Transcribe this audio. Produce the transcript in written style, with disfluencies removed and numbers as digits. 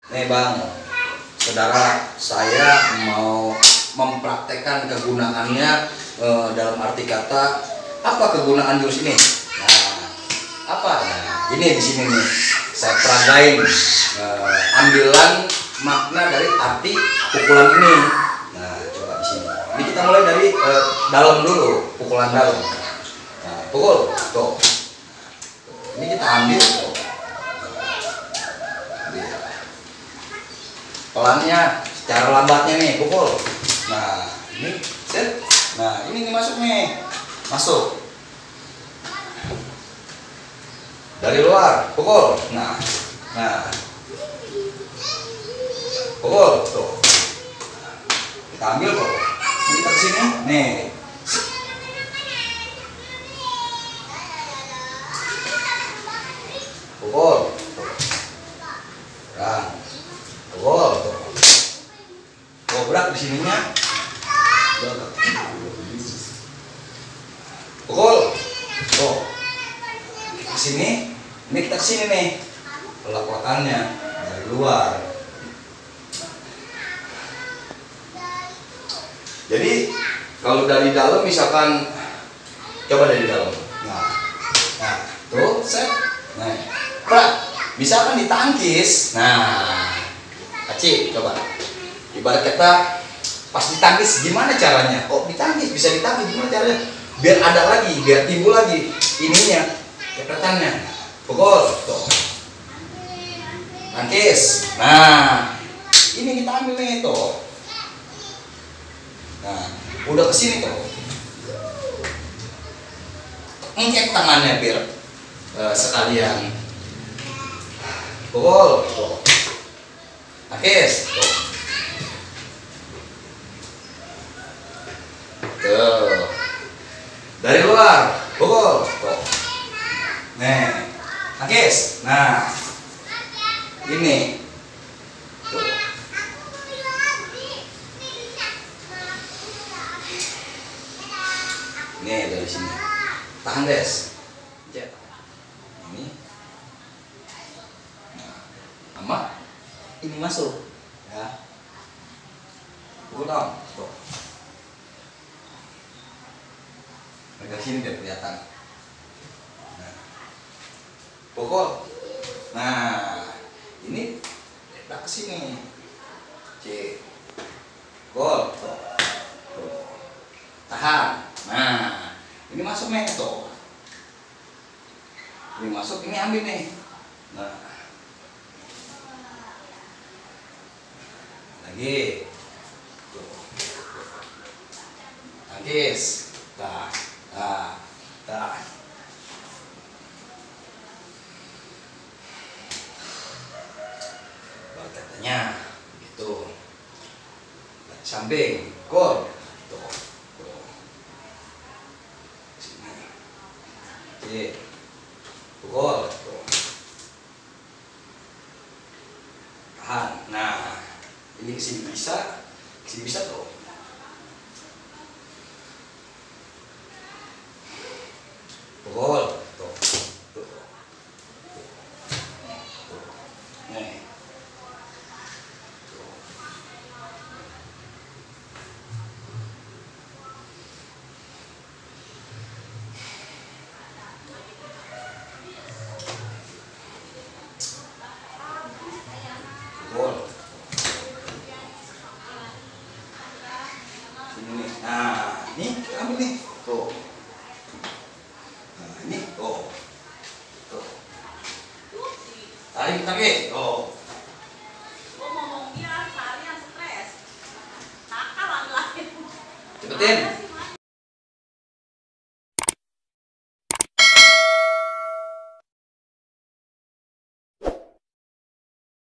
Nih Bang, saudara, saya mau mempraktekkan kegunaannya dalam arti kata apa kegunaan jurus ini. Nah, apa? Nah, ini di sini nih saya peragain ambilan makna dari arti pukulan ini. Nah, coba di sini. Ini kita mulai dari dalam dulu, pukulan dalam. Nah, pukul, tuh. Ini kita ambil, tuh. Pelannya, secara lambatnya nih, pukul. Nah, ini set. Nah, ini masuk nih. Masuk. Dari luar, pukul. Nah. Pukul, tuh. Kita ambil, tuh. Ini kita kesini, nih. Pukul. Nah. Pukul, tuh. Gobrak di sininya. Pukul. Tuh. Kesini. Ini kita kesini nih. Pelak-pelakannya dari luar. Jadi kalau dari dalam misalkan, coba dari dalam. Nah, tuh set. Nah, misalkan ditangkis. Nah, Aci, coba. Ibarat kata pas ditangkis gimana caranya? Oh, ditangkis, bisa ditangkis gimana caranya? Biar ada lagi, biar timbul lagi ininya, kepretannya. Pukul, tuh. Tangkis. Nah, ini kita ambil nih, tuh. Nah, udah kesini tuh. Ngecek tangannya biar sekalian. Pukul, tuh. Tangkis, tuh. Tuh. Dari luar, pukul, tuh. Nih, tangkis. Nah, ini. Tuh. Nih dari sini. Tahan, guys. Ini. Nah, sama. Ini masuk, ya. Pukul dong, tuh. Dari sini biar kelihatan. Nah, pukul. Nah, ini letak ke sini. Cek. Pukul, tuh. Tuh. Tahan. Nah, ini masuk nih, tuh. Ini masuk, ini ambil nih. Nah. Lagi. Tuh. Tangkis. Nah. Baru katanya gitu. Samping, gol. Tuh. Tuh. Sini. Oke. Pukul. Tuh. Tahan. Nah, ini kesini bisa tuh. Pukul, tuh. Tuh. Tuh. Nih. Tuh. Pukul. Sini nih. Nah, nih kita ambil nih. Tuh. Nah, ini. Tuh. Tuh. Tarik lagi. Tuh. Ngomongnya seharian stres. Nakal lagi. Cepetin.